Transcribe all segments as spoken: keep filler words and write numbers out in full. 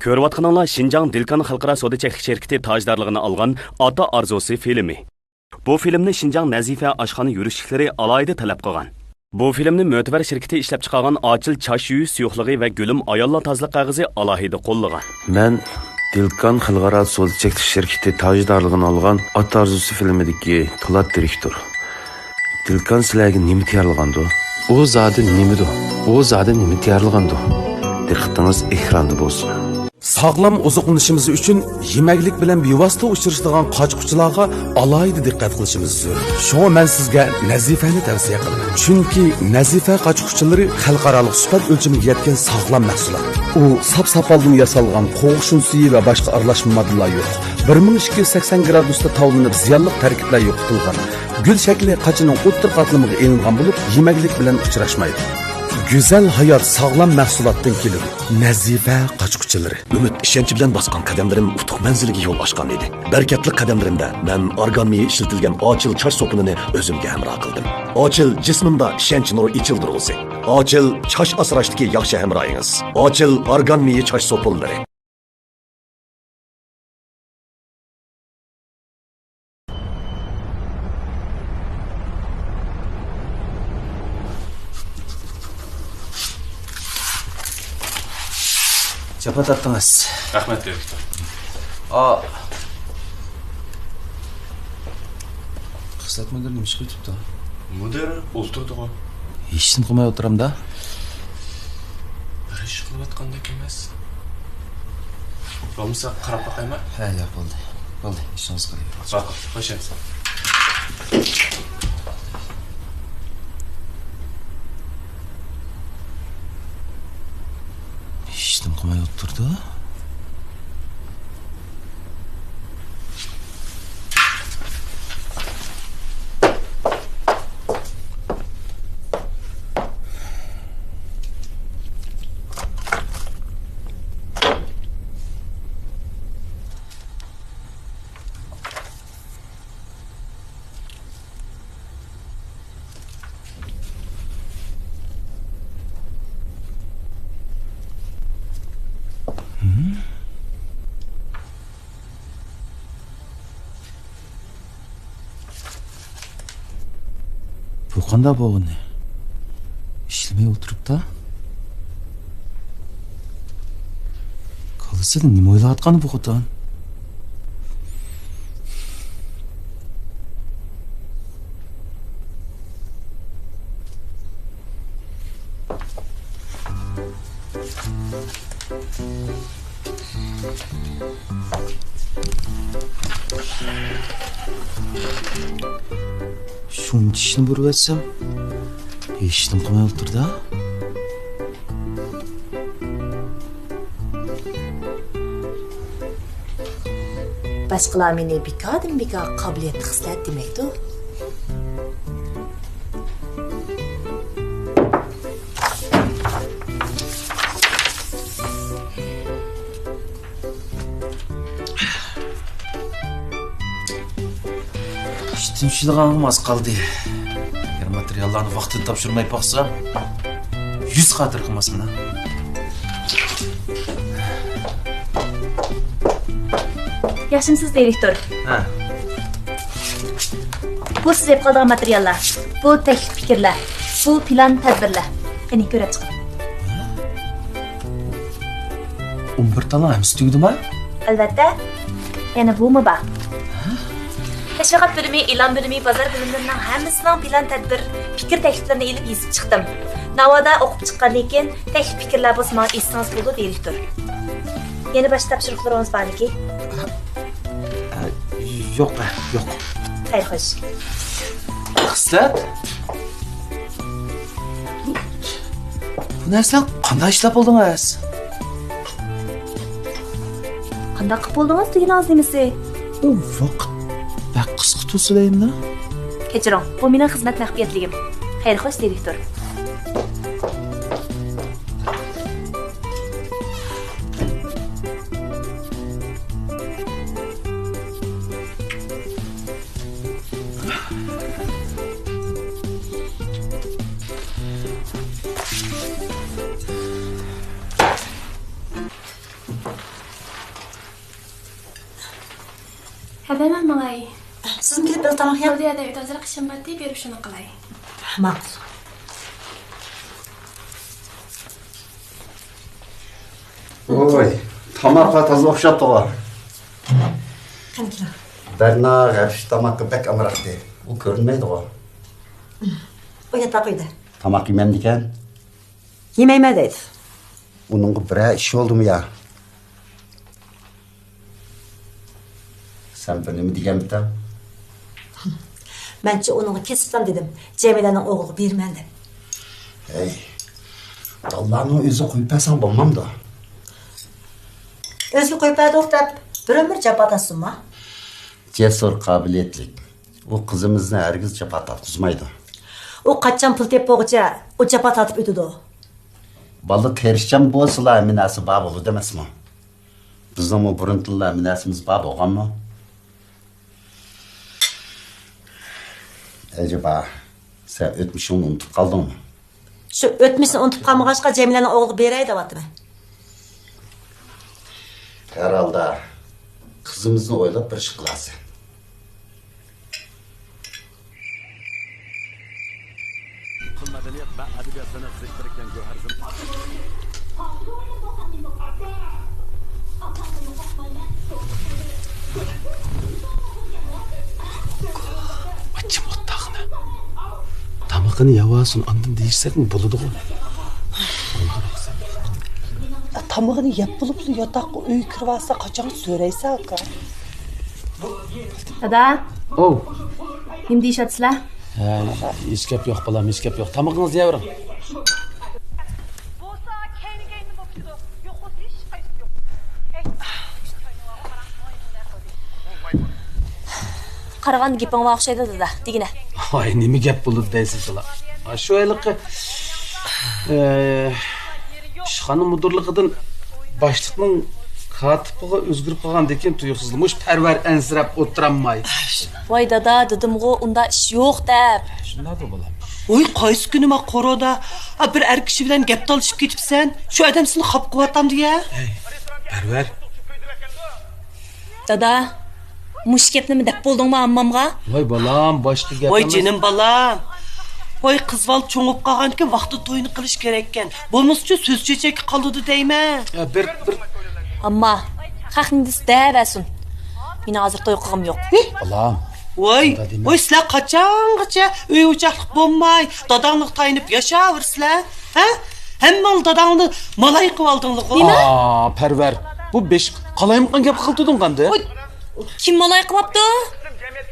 كۆرۈۋاتقىنىڭلار شىنجاڭ دىلكان خەلقئارا سودا چەكلىك شىركىتى تاجدارلىقىنى ئالغان ئاتا ئارزۇسى فىلىمى. بۇ فىلىمنى شىنجاڭ نەزىپە ئاشخانا يۈرۈشلۈكلىرى ئالاھىدە تەلەپ قىلغان. بۇ فىلىمنى مۆتىۋەر شىركىتى ئىشلەپچىقارغان ئاچىل چاچ يۇيۇش سۇيۇقلۇقى ۋە گۈلۈم ئاياللار تازىلىق قەغىزى ئالاھىدە قوللىغان. مەن دىلكان خەلقئارا سودا چەكلىك شىركىتى تاجدارلىقىنى ئالغان ئاتا ئارزۇسى فىلىمىدىكى پولات دىرېكتور. دىلكان سىلەرگە نېمە تەييارلىغاندۇ؟ ئۇ زادى نېمىدۇ؟ ئۇ زادى نېمە تەييارلىغاندۇ؟ دىققىتىڭىز ئېكراندا بولسۇن. ساغلام ئوزۇقلىنىشىمىز ئۈچۈن يېمەكلىك بىلەن بىۋاسىتە ئۇچرىشىدىغان قاچا-قۇچىلارغا ئالاھىدە دىققەت قىلىشىمىز زۆرۈر. شۇڭا مەن سىزگە نەزىفەنى تەۋسىيە قىلىمەن. چۈنكى نەزىفە قاچا-قۇچىلىرى خەلقئارالىق سۈپەت ئۆلچىمىگە يەتكەن ساغلام مەھسۇلات. ئۇ ساپ-ساپالدىن ياسالغان، قوغۇش ئۇن سۈيى ۋە باشقا ئارىلاشما ماددىلار يوق. بىر مىڭ ئىككى يۈز سەكسەن گرادۇستا تاۋلىنىپ، زىيانلىق تەركىبلەر يوقىتىلغان. گۈل شەكلى قاچىنىڭ ئوتتۇرا قاتلىمىغا ئېلىنغان بولۇپ، يېمەكلىك بىلەن ئۇچراشمايدۇ. گۈزەل ھايات ساغلام مەھسۇلاتتىن كېلىدۇ. نەزىفە قاچا-قۇچىلىرى. ئۈمىد، ئىشەنچ بىلەن باسقان قەدەملىرىم ئۇتۇق مەنزىلىگە يول ئاچقان ئىدى. بەرىكەتلىك قەدەملىرىمدە مەن ئارگان مېيى ئىشلىتىلگەن ئاچىل چاچ سوپۇنىنى ئۆزۈمگە ھەمراھ قىلدىم. ئاچىل جىسمىمدا ئىشەنچ نۇرى ئېچىلدۇرغۇسى. ئاچىل چاچ ئاسراشتىكى ياخشى ھەمراھىڭىز. ئاچىل ئارگان مېيى چاچ سوپۇنلىرى. جاپا تارتتىڭىز. رەھمەت، دىرېكتور. ئا. خىزمەت مۇدىرى نېمە ئىش قىلىۋېتىپتۇ؟ مۇدىر ئولتۇردىغۇ. ھېچنېمە قىلماي ئولتۇرامدا. بىر ئىش قىلىۋاتقاندەك ئەمەس. بولمىسا قاراپ باقايمۇ؟ ھە، ياق، بولدى. بولدى، ئىشىڭىزغا قاراڭ. خوش ئەمىسە. ھېچنېمە قىلماي ئولتۇرىدۇ. بۇ قانداق بولغىنى؟ ئىشلىمەي ئولتۇرۇپتا. كاللىسىدا نېمە ئويلاۋاتقانى بۇ خوتۇن؟ شۇنچە ئىشنى بۇرۇۋەتسەم، ھېچنېمە قىلماي ئولتۇردا. باشقىلار مېنى بىكاردىن بىكار قابىلىيەتلىك خىسلەت دېمەيدۇ. ئىشتىن چۈشىدىغانغىمۇ ئاز قالدى. ئەگەر ماتېرىياللارنى ۋاقتىدا تاپشۇرماي باقسام، يۈز خاتىرە قىلماسمەن ھە. ياخشىمسىز، دىرېكتور؟ ھە. بۇ سىز ئېلىپ قالىدىغان ماتېرىياللار، بۇ تەكلىپ پىكىرلەر، بۇ پىلان تەدبىرلەر. قېنى، كۆرۈپ چىقىڭ. ئون بىر تالنىڭ ھەممىسى تۈگىدىما؟ ئەلۋەتتە. يەنە بۇمۇ بار. تەشۋىقات بۆلۈمى، ئېلان بۆلۈمى، بازار بۆلۈملىرىنىڭ ھەممىسىنىڭ پىلان تەدبىر، پىكىر تەكلىپلىرىنى ئېلىپ يېزىپ چىقتىم. ناۋادا ئوقۇپ چىققاندىن كېيىن تەكلىپ پىكىرلەر بولسا ماڭا ئېيتسىڭىز بولىدۇ، دىرېكتور. يەنە باشقا تاپشۇرۇقلىرىڭىز بارمىكى؟ ئە، يوق، ئە، يوق. خەير، خوش. خىسلەت؟ بۇ نەرسىلەرنى قانداق ئىشلەپ بولدىڭىز؟ قانداق قىلىپ بولدىڭىز دېگىنىڭىز نېمىسى؟ ئۇ ۋاقىت بەك قىسقا تۇرسا دەيمەن. كەچۈرۈڭ، بۇ مېنىڭ خىزمەت مەخپىيەتلىكىم. خەير خوش، دىرېكتور. مەن ماڭاي. سىزمۇ كېلىپ بىر تاماق يەڭ. بولدى، ھەدە، ئۆيدە ھازىر ئىشىم بار دەپ بېرىپ شۇنى قىلاي. ماقۇل. ۋوي، تاماقلار تازا ئوخشاپتىغۇ. قېنى كېلىڭ. بەرنا غەپىش تاماققا بەك ئامراقتى. ئۇ كۆرۈنمەيدىغۇ. ئۇ ياتاق ئۆيدە. تاماق يېمەمدىكەن؟ يېمەيمەن دەيدۇ. ئۇنىڭغا بىرەر ئىش بولدىمۇ يا؟ سەن بىر نېمە دېگەنمىتىڭ؟ مەنچە ئۇنىڭغا كېسىپلا دېدىم، جەمىلەنىڭ ئوغلىغا بېرىمەن دەپ. ھەي، بالىلارنىڭ ئۆزىنى قويۇپ بەرسەڭ بولمامدۇ؟ ئۆزىگە قويۇپ بەردۇق دەپ بىر ئۆمۈر جاپا تارتسۇنما؟ جەسۇر، قابىلىيەتلىك. ئۇ قىزىمىزنى ھەرگىز جاپا تارتقۇزمايدۇ. ئۇ قاچان پۇل تېپىپ بولغۇچە ئۇ جاپا تارتىپ ئۆتىدۇ. بالا تىرىشچان بولسىلا ھەممە نەرسە بار بولىدۇ ئەمەسمۇ؟ بىزنىڭمۇ بۇرۇندىنلا ھەممە نەرسىمىز بار بولغانمۇ؟ ئەجەبا، سەن ئۆتمۈشۈڭنى ئۇنتۇپ قالدىڭمۇ؟ شۇ ئۆتمۈشنى ئۇنتۇپ قالمىغاچقا جەمىلەنىڭ ئوغلىغا بېرەي دەۋاتىمەن. ھەر ھالدا قىزىمىزنى ئويلاپ بىر ئىش قىلارسەن. تامىقىنى يەۋالسۇن، ئاندىن دېيىشسەكمۇ بولىدىغۇ. تامىقىنى يەپ بولۇپلا ياتاققا ئۆيگە كىرىۋالسا قاچان سۆرەيسەن ئاكا؟ دادا. ئوۋ. نېمە دېيىشىۋاتىسىلەر؟ ھە، ھېچ گەپ يوق بالام، ھېچ گەپ يوق. تامىقىڭىزنى يەۋېرىڭ. قارىغاندا گېپىڭ بار ئوخشايدۇ دادا، دېگىنە. ۋاي، نېمە گەپ بولىدۇ دەيسىز بالا. شۇ ھېلىقى، ئە، ئىشخانا مۇدىرلىقىدىن باشلىقنىڭ كاتىپىغا ئۆزگىرىپ قالغاندىن كېيىن تۇيۇقسىزلا مۇشۇ پەرۋەر ئەنسىرەپ ئولتۇرالماي. ۋاي دادا، دېدىمغۇ ئۇنداق ئىش يوق دەپ. شۇنداقتۇ بالام. ۋاي، قايسى كۈنى ما قورۇدا، ئا، بىر ئەر كىشى بىلەن گەپ تالىشىپ كېتىپسەن؟ شۇ ئادەم سېنى خاپا قىلىۋاتامدۇ يا؟ ھەي، پەرۋەر. دادا، مۇشۇ گەپنىمۇ دەپ بولدۇڭمۇ ئاممامغا؟ ۋاي بالام، باشقا گەپ ۋاي ئەمەس. جېنىم بالام. ۋاي قىز بالا چوڭ بولۇپ قالغاندىكىن ۋاقتىدا توينى قىلىش كېرەككەن. بولمىسىچۇ سۆز چېچەككە قالىدۇ دەيمەن. ھە، بىر، بىر. ئامما، خەقنى دېسە دەۋەرسۇن. مېنىڭ ھازىر توي قىلغۇم يوق. ھى! بالام. ۋاي، ئۇنداق دېمە. ۋاي سىلەر قاچانغىچە ئۆي ئوچاقلىق بولماي، داداڭلىققا تايىنىپ ياشاۋېرىسىلەر؟ ھە؟ ھەممىڭلار داداڭنى مالاي قىلىۋالدىڭلىغۇ. نېمە؟ ئا، پەرۋەر. بۇ بېشى قالايمىقان گەپ قىلىۋاتىدۇ قاندى؟ ۋاي، كىم مالاي قىلىۋاپتۇ؟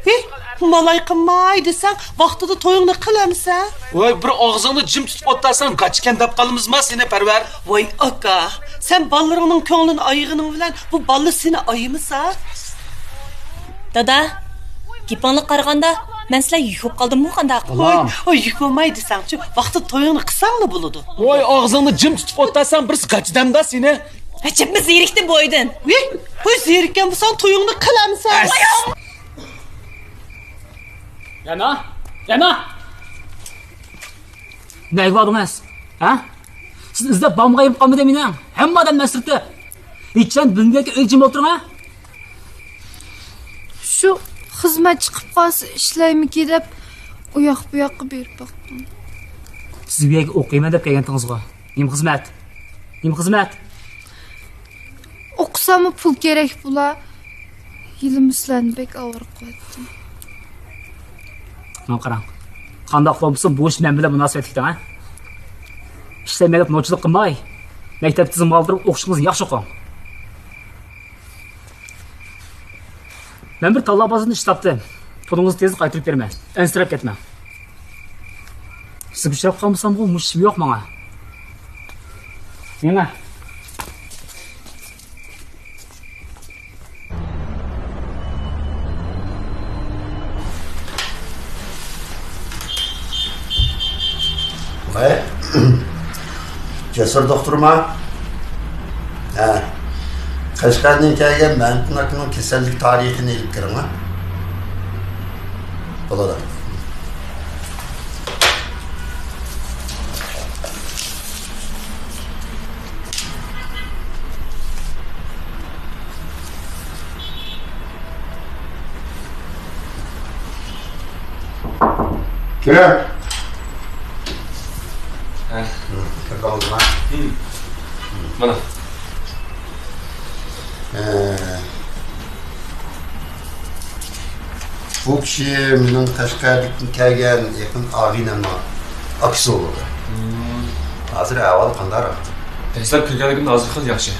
ھى، مالاي قىلماي دېسەڭ، ۋاقتىدا تويۇڭنى قىل ئەمىسە. ۋاي، بىر ئاغزىڭنى جىم تۇتۇپ ئولتۇرساڭ، گاچىكەن دەپ قالىمىزما سېنى، پەرۋەر؟ ۋاي ئاكا، سەن بالىلىرىڭنىڭ كۆڭلىنى ئايىغىنىڭ بىلەن بۇ بالىلار سېنى ئايىمىسا؟ دادا، گېپىڭلارغا قارىغاندا، مەن سىلەرگە يۈك بولۇپ قالدىممۇ قانداق؟ بالام. ۋاي، ۋاي، يۈك بولماي دېسەڭچۇ، ۋاقتىدا تويۇڭنى قىلساڭلا بولىدۇ. ۋاي، ئاغزىڭنى جىم تۇتۇپ ئولتۇرساڭ، بىرسى گاچىدەمدا سېنى. ئەجەبمۇ زېرىكتىم بۇ ئۆيدىن. ۋىي، ۋىي، زېرىككەن بولساڭ تويۇڭنى قىل ئەمىسە. ئەس. يەنە؟ يەنە؟ نەگە باردىڭىز؟ ھە؟ سىز ئىزدەپ بارمىغان يېرىم قالمىدى مېنىڭ. ھەممە ئادەم ئەسىرتى. ھېچقاچان بىلمىگەنكى ئۆيگە جىم ئولتۇرۇڭ، ھە؟ شۇ خىزمەت چىقىپ قالسا ئىشلەيمىكى دەپ ئۇياق بۇياققا بېرىپ باقتىم. سىز بۇ يەرگە ئوقۇيمەن دەپ كەلگەنتىڭىزغۇ؟ نېمە خىزمەت؟ نېمە خىزمەت؟ ئوقۇساممۇ پۇل كېرەك بولا. يىلىمۇ سىلەرنى بەك ئاۋارە قىلىۋەتتىم. ماڭا قاراڭ. قانداق بولمىسۇن بۇ ئىش مەن بىلەن مۇناسىۋەتلىك دەڭ، ھە؟ ئىشلەمەي دەپ نوچىلىق قىلماي. مەكتەپتە تىزىمغا ئالدۇرۇپ ئوقۇشىڭىزنى ياخشى ئوقۇڭ. مەن بىر تاللا بازىرىدا ئىش تاپتىم. پۇلىڭىزنى تېزلا قايتۇرۇپ بېرىمەن. ئەنسىرەپ كەتمەڭ. سىزگە ئۇچراپ قالمىسامغۇ مۇشۇ ئىشىم يوق ماڭا. مېڭە. ۋاي، جەسۇر دوختۇرما؟ ھە. قەشقەردىن كەلگەن مەمتىن ئاكىنىڭ كېسەللىك تارىخىنى ئېلىپ كىرىڭ، ھە. بولىدۇ. كىرىڭ. ھە. كىردىڭىزمۇ؟ مانا. ھە. بۇ كىشى مېنىڭ قەشقەردىن كەلگەن يېقىن ئاغىنەمنىڭ ئاكىسى بولىدۇ. ھازىر ئەھۋالى قانداقراق؟ دەسلەپ كىرگەنلىكىمدىن ھازىر خېلى ياخشى.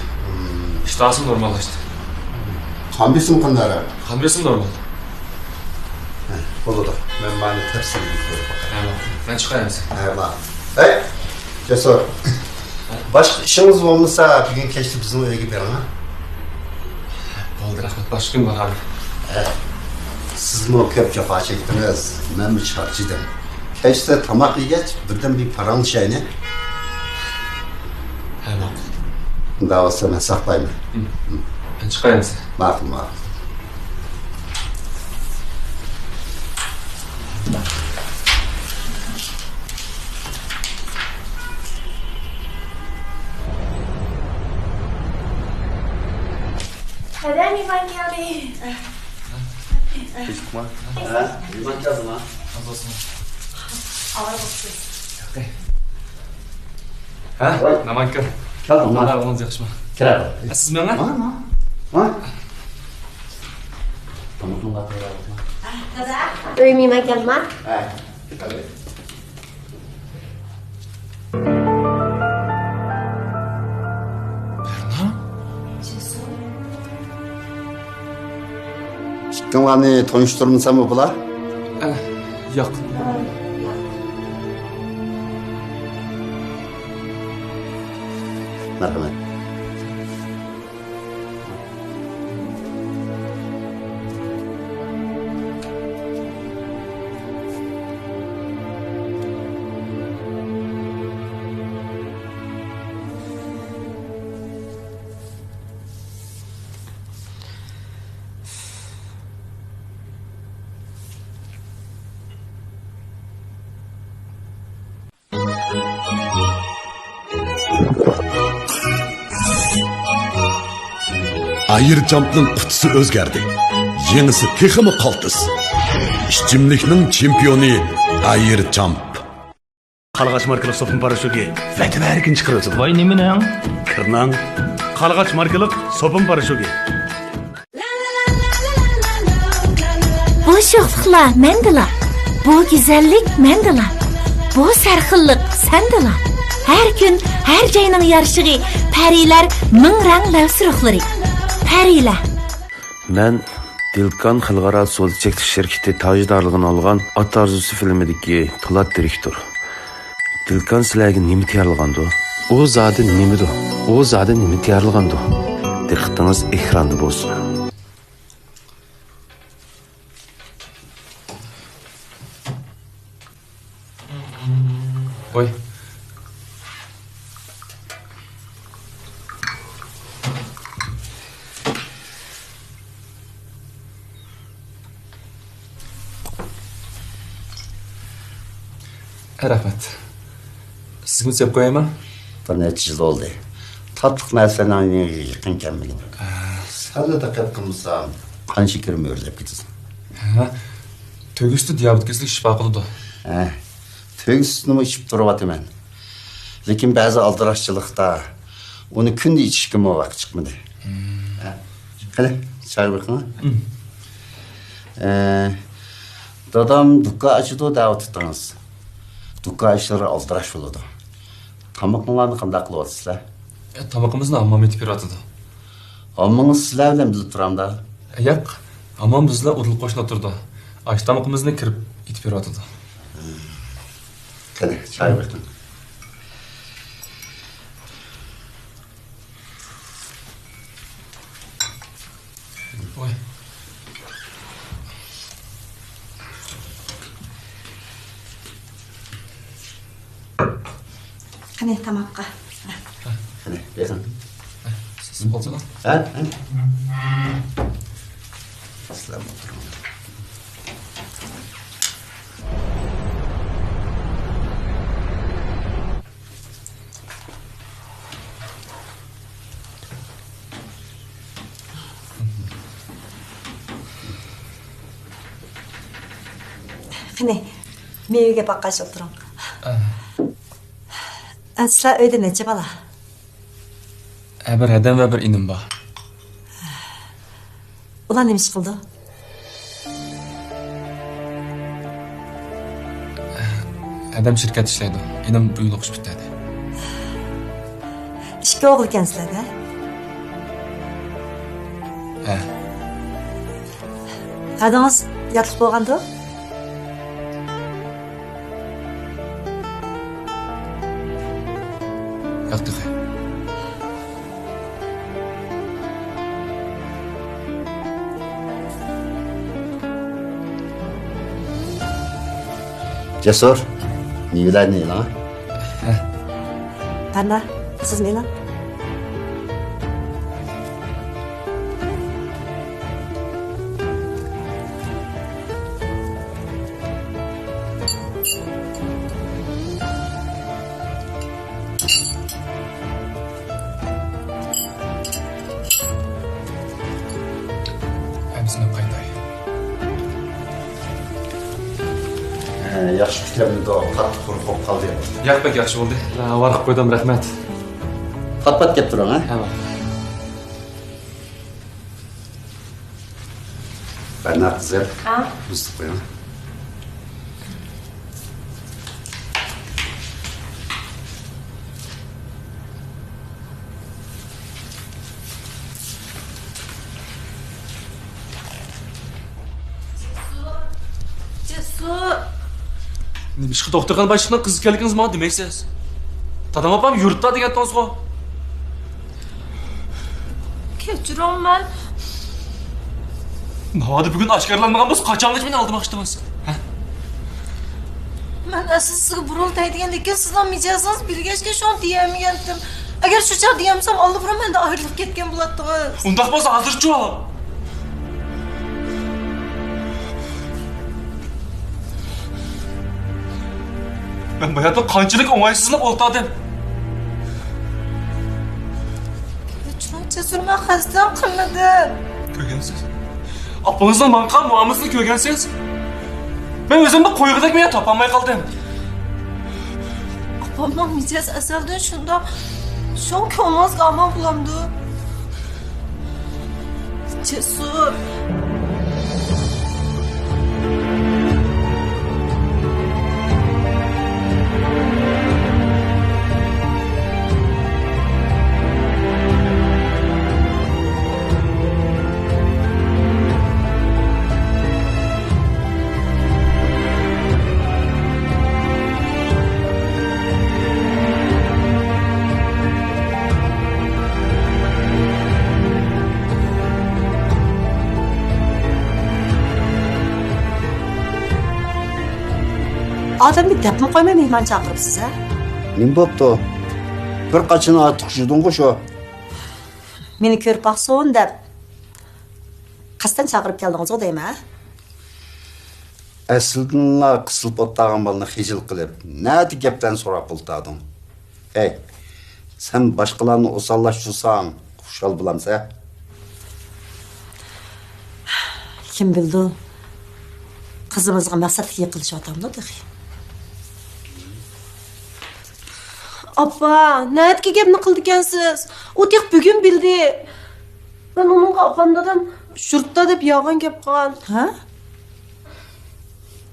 ئىشتىھاسىمۇ نورماللاشتى. قان بېسىمى قانداقراق؟ قان بېسىمى نورمال. ھە، بولىدۇ. مەن مانا تەپسىلىي كۆرۈپ باقاي. ھە، مەن چىقاي ئەمسە. ھە، ماقۇل. ھەي، جەسۇر. باشقا ئىشىڭىز بولمىسا، بۈگۈن كەچتە بىزنىڭ ئۆيگە بېرىڭ، ھە؟ بولدى، رەھمەت. باشقا كۈنى بارارمەن. ھە. سىزمۇ كۆپ جاپا چەكتىڭىز، مەنمۇ چارچىدىم. كەچتە تاماق يېگەچ، بىردەم بىر پاراڭلىشايلى. ھە، ماقۇل. ئۇنداق بولسا مەن ساقلايمەن. مەن چىقاي ئەمسە. ماقۇل، ماقۇل. ھەدە مېھمان كەلدى. ھە، مېھمان كەلدىما؟ ئاۋارە بوپسىز. ھە؟ ۋاي. مامان كىم؟ كەلدىڭما؟ ئەھۋالىڭىز ياخشىمۇ؟ كىرە. ئە، سىز ماڭا؟ ھە؟ ھە؟ تامىقىڭلار تەييار بولسۇن. ئۆي مېھمان كەلدىما؟ ھە. ئىككىڭلارنى تونۇشتۇرمىساممۇ بولا؟ ئە، ياق. مەرھەمەت. ئايرچامپنىڭ قۇتىسى ئۆزگەردى. يېڭىسى تېخىمۇ قالتىس. ئىچىملىكنىڭ چېمپىيونى ئايرچامپ. قارلىغاچ ماركىلىق سوپۇن پاراشوكى ۋەتەن ھەرىكىنى چىقىرىۋېتىدۇ. ۋاي نېمىنىڭ؟ كىرنىڭ. قارلىغاچ ماركىلىق سوپۇن پاراشوكى. بۇ شوخلۇقلار مەندىلا، بۇ گۈزەللىك مەندىلا، بۇ سەرخىللىق سەندىلا. ھەر كۈن، ھەر جاينىڭ يارىشىغى، پەرىلەر مىڭ رەڭ لەۋ سۇرۇقلىرى. پەرىلەر. مەن دىلكان خەلقئارا سودا چەكلىك شىركىتى تاجدارلىقىنى ئالغان ئات ئارزۇسى فىلىمىدىكى پولات دىرېكتور. دىلكان سىلەرگە نېمە تەييارلىغاندۇ؟ ئۇ زادى نېمىدۇ؟ ئۇ زادى نېمە تەييارلىغاندۇ؟ دىققىتىڭىز ئېكراندا بولسۇن. ۋاي. رەھمەت. سىزگىمۇ سېلىپ قويايمۇ؟ بىر نەچچە يىل بولدى. تاتلىق نەرسىلەرنىڭ يېڭىغا يېقىن كەلمىگىنى. ئە. سەللا دىققەت قىلمىسام، قان شېكىرىم ئۆرلەپ كېتىدۇ. ھە. تۆگە سۈتى دىيابېت كېسىلىگە شىپا قىلىدۇ. ھە. تۆگە سۈتىنىمۇ ئىچىپ تۇرۇۋاتىمەن. لېكىن بەزى ئالدىراشچىلىقتا ئۇنى كۈندە ئىچىشكىمۇ ۋاقىت چىقمىدى. ھە. قېنى، چاي بېقىڭ. ئە، دادام دۇكان ئاچىدۇ دەۋاتىتتىڭىز. دۇكان ئىشلىرى ئالدىراش بولىدۇ. تامىقىڭلارنى قانداق قىلىۋاتىسىلەر؟ ئە، تامىقىمىزنى ھاممام ئېتىپ بېرىۋاتىدۇ. ھاممىڭىز سىلەر بىلەن بىللە تۇرامدا؟ ئە، ياق. ھاممام بىز بىلەن ئۇدۇل قوشنا تۇرىدۇ. ئاش تامىقىمىزنى كىرىپ ئېتىپ بېرىۋاتىدۇ. قېنى، چاي بېقىڭ. ۋاي. قېنى، تاماققا. قېنى، بېرىڭ. سىز بولسىڭىز. ھە؟ ھە؟ سىلەر ئولتۇرۇڭ. قېنى، مېۋىگە باققاچ ئولتۇرۇڭ. ئە. ئە، سىلەر ئۆيدە نەچچە بالا؟ ئە، بىر ھەدەم ۋە بىر ئىنىم بار. ئۇلار نېمە ئىش قىلىدۇ؟ ھەدەم شىركەتتە ئىشلەيدۇ. ئىنىم بۇيۇم ئوقۇش پۈتتۈردى. ئىككى ئوغۇل ئىكەنسىلەر-دە؟ ھە. ھەدىڭىز ياتلىق بولغاندۇ؟ ياق تېخى. جەسۇر، مېۋىلەرنى ئېلىڭ. ھە. بەرنا، سىزمۇ ئېلىڭ. ئەمىسىنى قايتاي. ھە، ياخشى كۈتەلمىدۇ، قاتتىق قۇرۇق بولۇپ قالدى. ياق، بەك ياخشى بولدى. ۋارقىراپ قويدۇم، رەھمەت. پات-پات كەپ تۇرۇڭ، ھە؟ ھە، بار. بەرنا قىزىم. ھە؟ مۇز سېلىپ قويۇڭ. جەسۇر! نېمىشقا دوختۇرخانا باشلىقىنىڭ قىزى ئىكەنلىكىڭىزنى ماڭا دېمەيسىز؟ دادام ئاپام يۇرتتا دېگەنتىڭىزغۇ؟ كەچۈرۈڭ، مەن. ناۋادا بۈگۈن ئاشكارىلانمىغان بولسا، قاچانغىچە مېنى ئالدىماقچىدىڭىز؟ ھە؟ مەن ئەسلى سىزگە بۇرۇلتاي دېگەندىكىن، سىزنىڭ مىجەزىڭىز بىلگەچكە شۇڭا دېيەلمىگەنتىم. ئەگەر شۇ چاغ دېيەلمىسەم، ئاللىبۇرۇن مەندىن ئايرىلىپ كەتكەن بولاتتىڭىز. ئۇنداق بولسا ھازىرچۇ؟ مەن بۇ يەردە قانچىلىك ئوڭايسىزلىنىپ ئولتۇردۇم. كەچۈرۈڭ، جەسۇر، مەن قەستەن قىلمىدىم. كۆرگەنسىز. ئاپىڭىزنىڭ ماڭا قىلغان مۇئامىلىسىنى كۆرگەنسىز. مەن ئۆزۈمنى قويغۇدەك بىر يەر تاپالماي قالدىم. ئاپامنىڭ مىجەزى ئەزەلدىن شۇنداق. شۇڭا كۆڭلىڭىزگە ئامان بولامدۇ؟ جەسۇر. ئادەمگە دەپمۇ قويماي مېھمان چاقىرىپسىز، ھە؟ نېمە بوپتۇ؟ بىر قاچىنى ئارتۇق يېدىڭغۇ شۇ. مېنى كۆرۈپ باقسۇن دەپ قەستەن چاقىرىپ كەلدىڭىزغۇ دەيمەن، ھە؟ ئەسلىدىنلا قىسىلىپ ئولتۇرغان بالىنى خىجىل قىلىپ، نەدە گەپلەرنى سوراپ ئولتۇردۇڭ؟ ھەي، سەن باشقىلارنى ئوساللاشتۇرساڭ، خۇشال بولامسەن؟ كىم بىلىدۇ، قىزىمىزغا مەقسەتلىك يېقىنلىشىۋاتامدۇ تېخى؟ ئاپا، نەدىكى گەپنى قىلىدىكەنسىز؟ ئۇ تېخى بۈگۈن بىلدى. مەن ئۇنىڭغا ئاپام دادام شۇرتتا دەپ يالغان گەپ قىلغان. ھە؟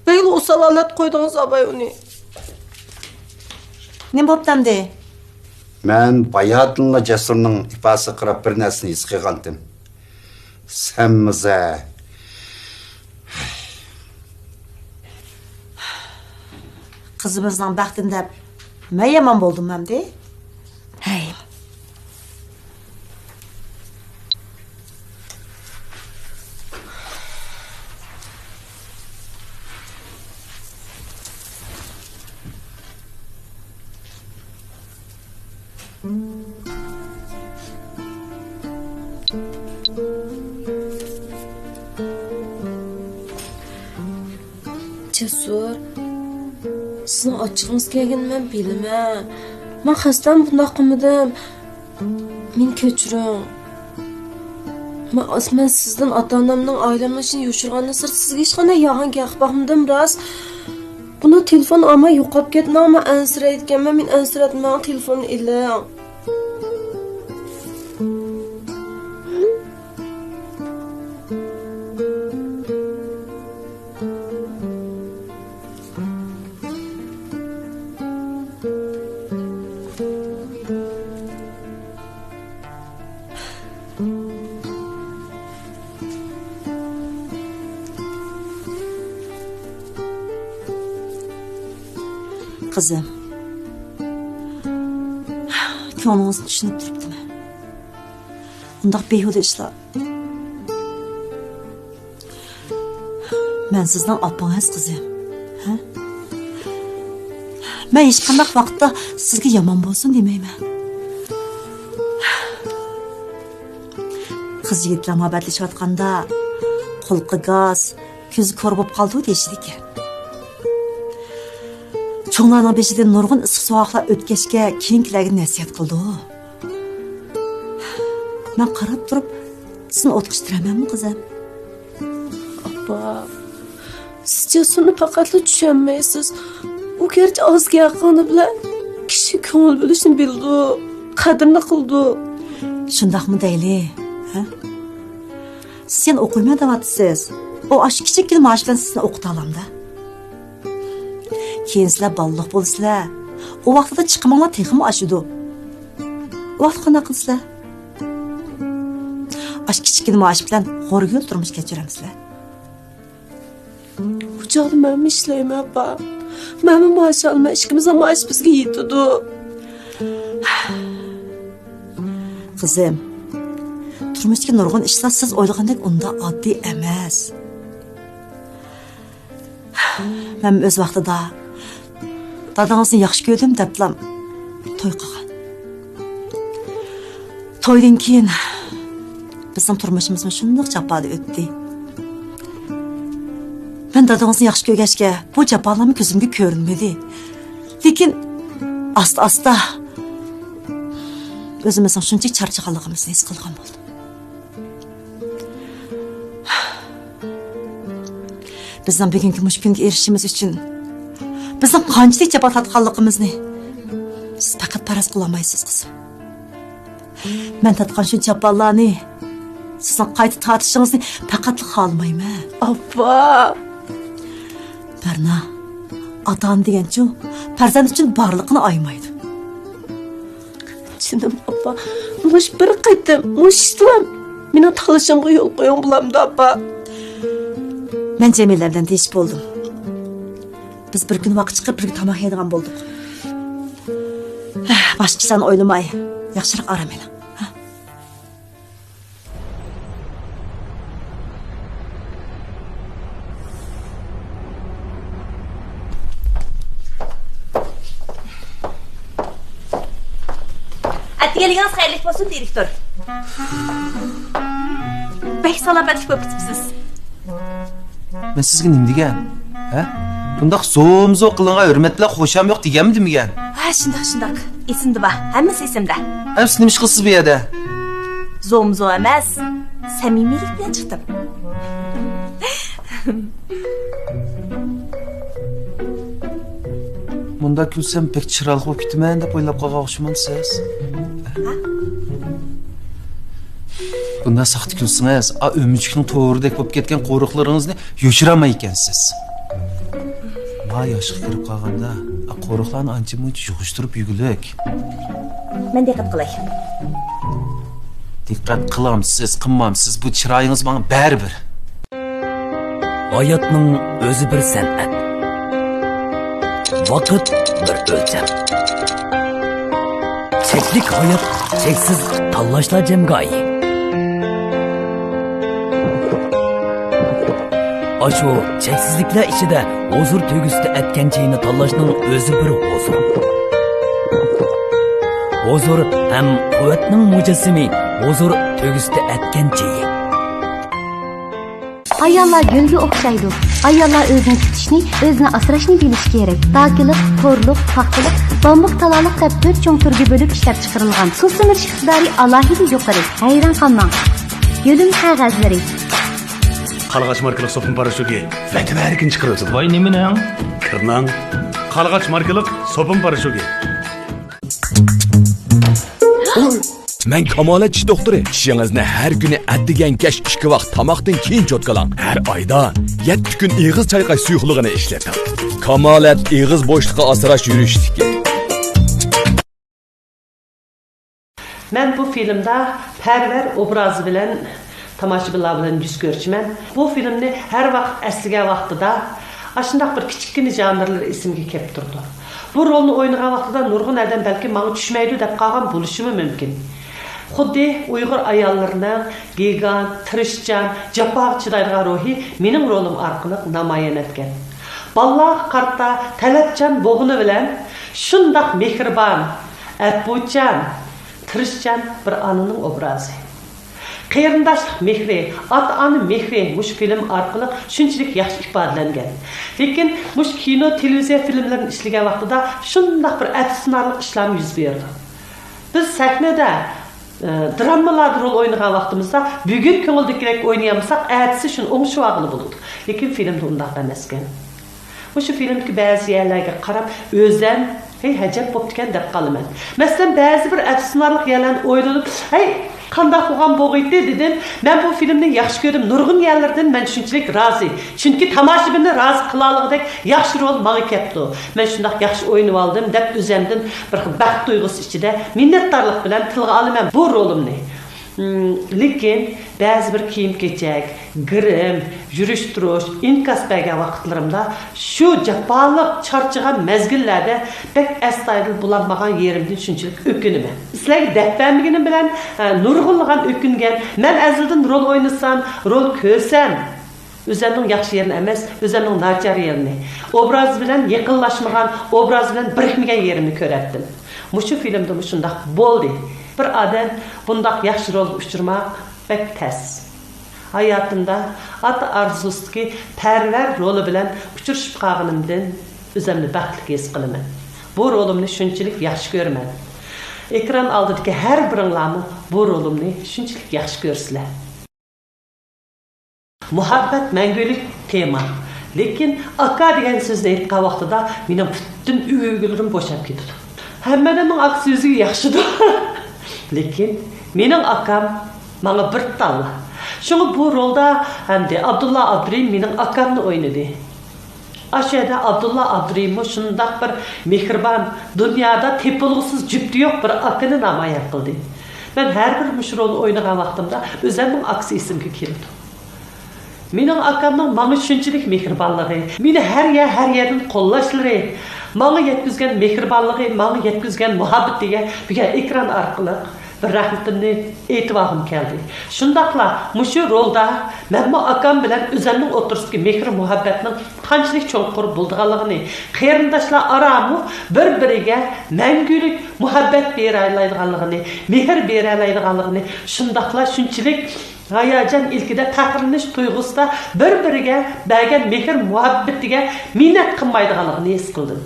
بەكلا ئوسال ھالەتتە قويدىڭىز ئاپاي ئۇنى. نېمە بوپتۇ ئەمدى؟ مەن باياتىنلا جەسۇرنىڭ ئىپادىسىگە قاراپ بىر نەرسىنى ھېس قىلغانتىم. سەنمۇ زە. قىزىمىزنىڭ بەختىنى دەپ مەن يامان بولدۇممۇ ئەمدى؟ ھەي. جەسۇر، سىزنىڭ ئاچچىقىڭىز كەلگىنىنى مەن بىلىمەن. مەن قەستەن بۇنداق قىلمىدىم. مېنى كەچۈرۈڭ. مەن، مەن سىزدىن ئاتا-ئانامنىڭ ئائىلەمنىڭ ئىچىنى يوشۇرغاندىن سىرت سىزگە ھېچقانداق يالغان گەپ قىلىپ باقمىدىم، راست. بۇنى تېلېفون ئالماي يوقاپ كەتمەڭ، مەن ئەنسىرەيدىكەنمەن، مېنى ئەنسىرەتمەڭ، تېلېفون ئېلىڭ. قىزىم، كۆڭلىڭىزنى چۈشىنىپ تۇرۇپتىمەن. ئۇنداق بىھۇدە ئىشلار. مەن سىزنىڭ ئاپىڭىز، قىزىم. ھە؟ مەن ھېچقانداق ۋاقىتتا سىزگە يامان بولسۇن دېمەيمەن. قىز يىگىتلەر مۇھەببەتلىشىۋاتقاندا قۇلىقى گاس، كۆزى كور بولۇپ قالىدۇ دېيىشىدىكەن. چوڭلارنىڭ بېشىدىن نۇرغۇن ئىسسىق سوغۇقلار ئۆتكەچكە كېيىنكىلەرگە نەسىھەت قىلىدۇ. مەن قاراپ تۇرۇپ سىزنى ئوتقا چۈشۈرەمەنمۇ، قىزىم؟ ئاپا، سىز جاسۇرنى پەقەتلا چۈشەنمەيسىز. ئۇ گەرچە ئاز گەپ قىلغىنى بىلەن كىشى كۆڭۈل بۆلۈشنى بىلىدۇ، قەدرىنى قىلىدۇ. شۇنداقمۇ دەيلى، ھە؟ سىز يەنە ئوقۇيمەن دەۋاتىسىز. ئۇ ئاشۇ كىچىككىنە مائاش بىلەن سىزنى ئوقۇتالامدا؟ كېيىن سىلەر بالىلىق بولىسىلەر. ئۇ ۋاقتىدا چىقىمىڭلار تېخىمۇ ئاشىدۇ. ئۇ ۋاقىتتا قانداق قىلىسىلەر؟ ئاشۇ كىچىككىنە مائاش بىلەن غورىگىل تۇرمۇش كەچۈرەمسىلەر؟ بۇ چاغدا مەنمۇ ئىشلەيمەن، ئاپا. مەنمۇ مائاش ئالىمەن، ئىككىمىزنىڭ مائاشى بىزگە يېتىدۇ. قىزىم، تۇرمۇشتىكى نۇرغۇن ئىشلار سىز ئويلىغاندەك ئۇنداق ئاددىي ئەمەس. مەن ئۆز ۋاقتىدا دادىڭىزنى ياخشى كۆردۈم دەپلا توي قىلغان. تويدىن كېيىن بىزنىڭ تۇرمۇشىمىزمۇ شۇنداق جاپادا ئۆتتى. مەن دادىڭىزنى ياخشى كۆرگەچكە، بۇ جاپالارمۇ كۆزۈمگە كۆرۈنمىدى. لېكىن ئاستا-ئاستا ئۆزىمىزنىڭ شۇنچىلىك چارچىغانلىقىمىزنى ھېس قىلغان بولدۇم. بىزنىڭ بۈگۈنكى مۇشۇ كۈنگە ئېرىشىشىمىز ئۈچۈن بىزنىڭ قانچىلىك جاپا تارتقانلىقىمىزنى سىز پەقەت پەرەز قىلالمايسىز، قىزىم. مەن تارتقان شۇ جاپالارنى، سىزنىڭ قايتا تارتىشىڭىزنى پەقەتلا خالىمايمەن. ئاپا! بەرنا، ئاتا-ئانا دېگەنچۇ، پەرزەنت ئۈچۈن بارلىقىنى ئايىمايدۇ. جېنىم ئاپا، مۇشۇ بىر قېتىم، مۇشۇ ئىشتىلا مېنىڭ تاللىشىمغا يول قويۇڭ بولامدۇ، ئاپا؟ مەن جەمىلە بىلەن دېيىشىپ بولدۇم. بىز بىر كۈنى ۋاقىت چىقىرىپ بىرگە تاماق يەيدىغان بولدۇق. باشقا ئىشلارنى ئويلىماي، ياخشىراق ئارام ئېلىڭ. ئەتىگەنلىكىڭىز خەيرلىك بولسۇن، دىرېكتور. بەك سالامەتلىك بولۇپ كېتىپسىز. مەن سىزگە نېمە دېگەن؟ ھە؟ بۇنداق زومزو قىلىڭغا ھۆرمەت بىلەن خۇشام يوق دېگەنمىدىم دېگەن؟ ھە، شۇنداق، شۇنداق. ئېسىمدە بار. ھەممىسى ئېسىمدە. ئەمىسە نېمە ئىش قىلىسىز بۇ يەردە؟ زومزو ئەمەس، سەمىمىيلىك بىلەن چىقتىم. مۇنداق كۈلسەم بەك چىرايلىق بولۇپ كېتىمەن دەپ ئويلاپ قالغان ئوخشىمامسىز؟ ھە؟ بۇنداق ساختا كۈلسىڭىز، ئا ئۆمۈچۈكنىڭ تورىدەك بولۇپ كەتكەن قورۇقلىرىڭىزنى يوشۇرالمايدىكەنسىز. ما ياشقا كىرىپ قالغاندا، ئا قورۇقلارنى ئانچە-مۇنچە يىغىشتۇرۇپ يۈرگۈلۈك. مەن دىققەت قىلاي. دىققەت قىلامسىز، قىلمامسىز، بۇ چىرايىڭىز ماڭا بەرىبىر. ھاياتنىڭ ئۆزى بىر سەنئەت. ۋاقىت بىر ئۆلچەم. چەكلىك ھايات، چەكسىز تاللاشلار جەمگاھى. ئاشۇ چەكسىزلىكلەر ئىچىدە ھۇزۇر تۆگىسىدە ئەتكەن چېيىنى تاللاشنىڭ ئۆزى بىر ھۇزۇر. ھۇزۇر ھەم قۇۋۋەتنىڭ مۇجەسسىمى، ھۇزۇر تۆگىسىدە ئەتكەن چېيى. ئاياللار گۈلگە ئوخشايدۇ. ئاياللار ئۆزىنى تۇتۇشنى، ئۆزىنى ئاسراشنى بىلىشى كېرەك. داكىلىق، تورلۇق، پاختىلىق، بامبۇك، تالالىق دەپ تۆت چوڭ تۈرگە بۆلۈپ ئىشلەپ چىقىرىلغان. سۇسلىنىش ئىقتىدارى ئالاھىدە يۇقىرى. ھەيران قالماڭ. گۈلۈم قەغەزلىرى. قارلىغاچ ماركىلىق سوپۇن پاراشوكى ۋەتىۋەرگىن چىقىرىۋېتىدۇ. ۋاي، نېمىنىڭ؟ كىرنىڭ. قارلىغاچ ماركىلىق سوپۇن پاراشوكى. مەن كامالەت چىش دوختۇرى. چىشىڭىزنى ھەر كۈنى ئەتىگەن كەچ ئىككى ۋاق تاماقتىن كېيىن چوتكىلاڭ. ھەر ئايدا يەتتە كۈن ئېغىز چايقاش سۇيۇقلۇقىنى ئىشلىتىڭ. كامالەت ئېغىز بوشلۇقى ئاسراش يۈرۈشلۈكى. مەن بۇ فىلىمدا پەرۋەر ئوبرازى بىلەن تاماشىبىنلار بىلەن يۈز كۆرۈشىمەن. بۇ فىلىمنى ھەر ۋاقىت ئەسلىگەن ۋاقتىدا ئاشۇنداق بىر كىچىككىنە ژانىرلىرى ئېسىمگە كېلىپ تۇرىدۇ. بۇ رولنى ئوينىغان ۋاقتىدا نۇرغۇن ئادەم بەلكىم ماڭا چۈشمەيدۇ دەپ قالغان بولۇشىمۇ مۇمكىن. خۇددى ئۇيغۇر ئاياللىرىنىڭ گىگانت، تىرىشچان، جاپاغا چىدايدىغان روھى مېنىڭ رولۇم ئارقىلىق نامايان ئەتكەن. بالىلارغا قارىتا تەلەپچان بولغىنى بىلەن شۇنداق مېھرىبان، ئەپۇچان، تىرىشچان بىر ئانىنىڭ ئوبرازى. قېرىنداشلىق مېھرى، ئاتا-ئانا مېھرى مۇشۇ فىلىم ئارقىلىق شۇنچىلىك ياخشى ئىپادىلەنگەن. لېكىن مۇشۇ كىنو، تېلېۋىزىيە فىلىملىرىنى ئىشلىگەن ۋاقتىدا شۇنداق بىر ئەپسۇسلىنارلىق ئىشلارمۇ يۈز بېرىدۇ. بىز سەھنىدە، ئە، دراممىلاردا رول ئوينىغان ۋاقتىمىزدا بۈگۈن كۆڭۈلدىكىدەك ئوينىيالمىساق، ئەتىسى شۇنى ئوڭشىۋالغىلى بولىدۇ. لېكىن فىلىمدە ئۇنداق ئەمەسكەن. مۇشۇ فىلىمدىكى بەزى يەرلەرگە قاراپ ئۆزەم، ھەي، ھەجەپ بوپتىكەن دەپ قالىمەن. مەسىلەن، بەزى بىر ئەپسۇسلىنارلىق يەرلەرنى ئويلىنىپ، ھەي، قانداق بولغان بوغىيتتى دېدىم. مەن بۇ فىلىمنى ياخشى كۆردۈم. نۇرغۇن يەرلىرىدىن مەن شۇنچىلىك رازى. چۈنكى تاماشىبىننى رازى قىلالىغۇدەك ياخشى رول ماڭا كەپتۇ. مەن شۇنداق ياخشى ئوينىۋالدىم دەپ ئۆزەمدىن بىر خىل بەخت تۇيغۇسى ئىچىدە مىننەتدارلىق بىلەن تىلغا ئالىمەن بۇ رولۇمنى. مم، لېكىن بەزى بىر كىيىم-كېچەك، گىرىم، يۈرۈش-تۇرۇش، ئىنكاس بەرگەن ۋاقىتلىرىمدا شۇ جاپالىق، چارچىغان مەزگىللەردە بەك ئەستايىدىل بولالمىغان يېرىمدىن شۇنچىلىك ئۆكۈنىمەن. سىلەرگە دەپ بەرمىگىنىم بىلەن، ئە، نۇرغۇنلىغان ئۆكۈنگەن. مەن ئەزەلدىن رول ئوينىسام، رول كۆرسەم، ئۆزەمنىڭ ياخشى يېرىنى ئەمەس، ئۆزەمنىڭ ناچار يېرىنى، ئوبراز بىلەن يېقىنلاشمىغان، ئوبراز بىلەن بىرىكمىگەن يېرىنى كۆرەتتىم. مۇشۇ فىلىمدىمۇ شۇنداق بولدى. بىر ئادەم بۇنداق ياخشى رولغا ئۇچرىماق بەك تەس. ھاياتىمدا ئاتا ئارزۇسىدىكى پەرۋەر رولى بىلەن ئۇچرىشىپ قالغىنىمدىن ئۆزەمنى بەختلىك ھېس قىلىمەن. بۇ رولۇمنى شۇنچىلىك ياخشى كۆرىمەن. ئېكران ئالدىدىكى ھەر بىرىڭلارمۇ بۇ رولۇمنى شۇنچىلىك ياخشى كۆرىسىلەر. مۇھەببەت مەڭگۈلۈك تېما. لېكىن ئاكا دېگەن سۆزنى ئېيتقان ۋاقتىدا مېنىڭ پۈتۈن ئۆگزىلىرىم بوشاپ كېتىدۇ. ھەممە ئادەمنىڭ ئاكىسى ئۆزىگە ياخشىدۇ. لېكىن مېنىڭ ئاكام ماڭا بىر تاللا. شۇڭا بۇ رولدا ئەمدى ئابدۇللا ئابدۇرېھىم مېنىڭ ئاكامنى ئوينىدى. ئاشۇ يەردە ئابدۇللا ئابدۇرېھىممۇ شۇنداق بىر مېھرىبان، دۇنيادا تېپىلغۇسىز جۈپتى يوق بىر ئاكىنى نامايان قىلدى. مەن ھەر بىر مۇشۇ رولنى ئوينىغان ۋاقتىمدا ئۆزەمنىڭ ئاكىسى ئېسىمگە كېلىدۇ. مېنىڭ ئاكامنىڭ ماڭا شۇنچىلىك مېھرىبانلىقى، مېنى ھەر يەر، ھەر يەردىن قوللاشلىرى، ماڭا يەتكۈزگەن مېھرىبانلىقى، ماڭا يەتكۈزگەن مۇھەببىتىگە بۈگۈن ئېكران ئارقىلىق بىر رەھمىتىمنى ئېيتىۋالغۇم كەلدى. شۇنداقلا مۇشۇ رولدا مەنمۇ ئاكام بىلەن ئۆزەمنىڭ ئوتتۇرىسىدىكى مېھىر-مۇھەببەتنىڭ قانچىلىك چوڭقۇر بولىدىغانلىقىنى، قېرىنداشلار ئارامۇ بىر-بىرىگە مەڭگۈلۈك مۇھەببەت بېرەلەيدىغانلىقىنى، مېھىر بېرەلەيدىغانلىقىنى، شۇنداقلا شۇنچىلىك ھاياجان ئىلكىدە پەخىرلىنىش تۇيغۇسىدا بىر-بىرىگە بەرگەن مېھىر-مۇھەببىتىگە مىننەت قىلمايدىغانلىقىنى ھېس قىلدىم.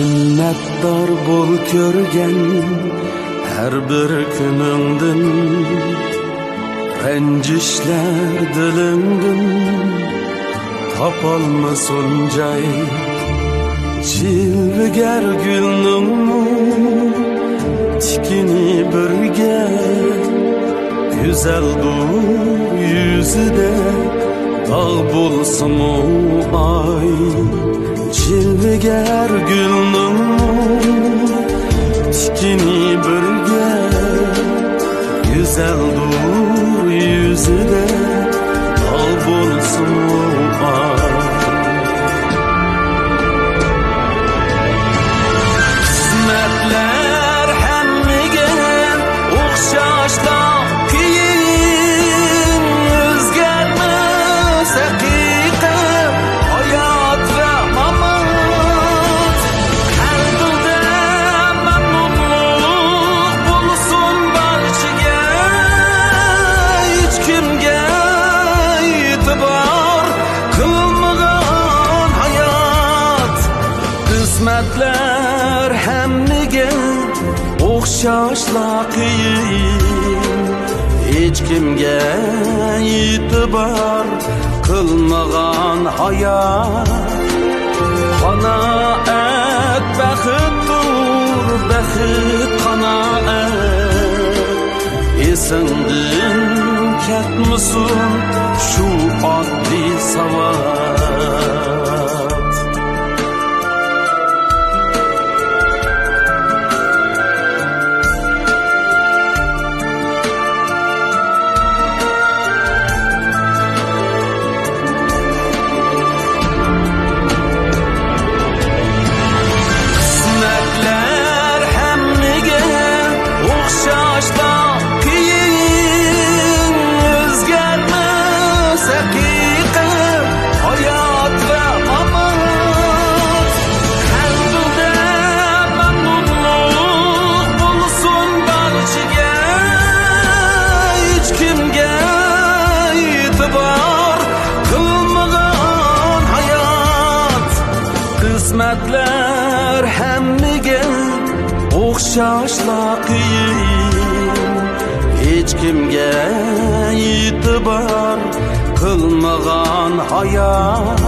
مىننەتدار بول كۆرگەن ھەر بىر كۈنۈڭدىن، رەنجىشلەر دىلىڭدىن تاپالمىسۇن جاي. جىلۋىگەر گۈلنىڭمۇ تىكىنى بىرگە، گۈزەلدۇر يۈزىدە داغ بولسىمۇ ئاي. جىلۋىگەر گۈلنىڭمۇ تىكىنى بىرگە، گۈزەلدۇر يۈزىدە داغ بولسىمۇ ئاي. قىسمەتلەر ھەممىگە ئوخشاشلا قىيىن، ئۆزگەرمەس ھەقىقەت. ھېچكىمگە ئېتىبار قىلمىغان ھايات. قانائەت بەختتۇر، بەخت قانائەت. ئېسىڭدىن كەتمىسۇن شۇ ئاددىي ساۋات. قىسمەتلەر ھەممىگە ئوخشاشلا قىيىن، ئۆزگەرمەس ھەقىقەت ھايات ۋە مامات. قەلبىڭدە مەمنۇنلۇق بولسۇن بارچىگە، ھېچكىمگە ئېتىبار قىلمىغان ھايات. قىسمەتلەر ھەممىگە ئوخشاشلا قىيىن، ھېچكىمگە ئېتىبار قىلمىغان ھايات.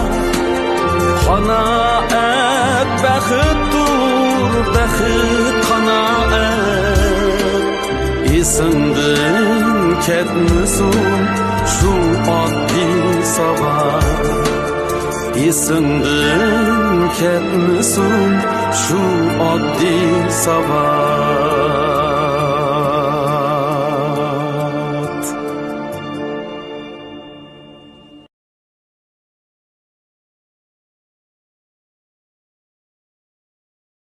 قانائەت بەختتۇر، بەخت قانائەت. ئېسىڭدىن كەتمىسۇن شۇ ئاددىي ساۋات. ئېسىڭدىن كەتمىسۇن شۇ ئاددىي ساۋات.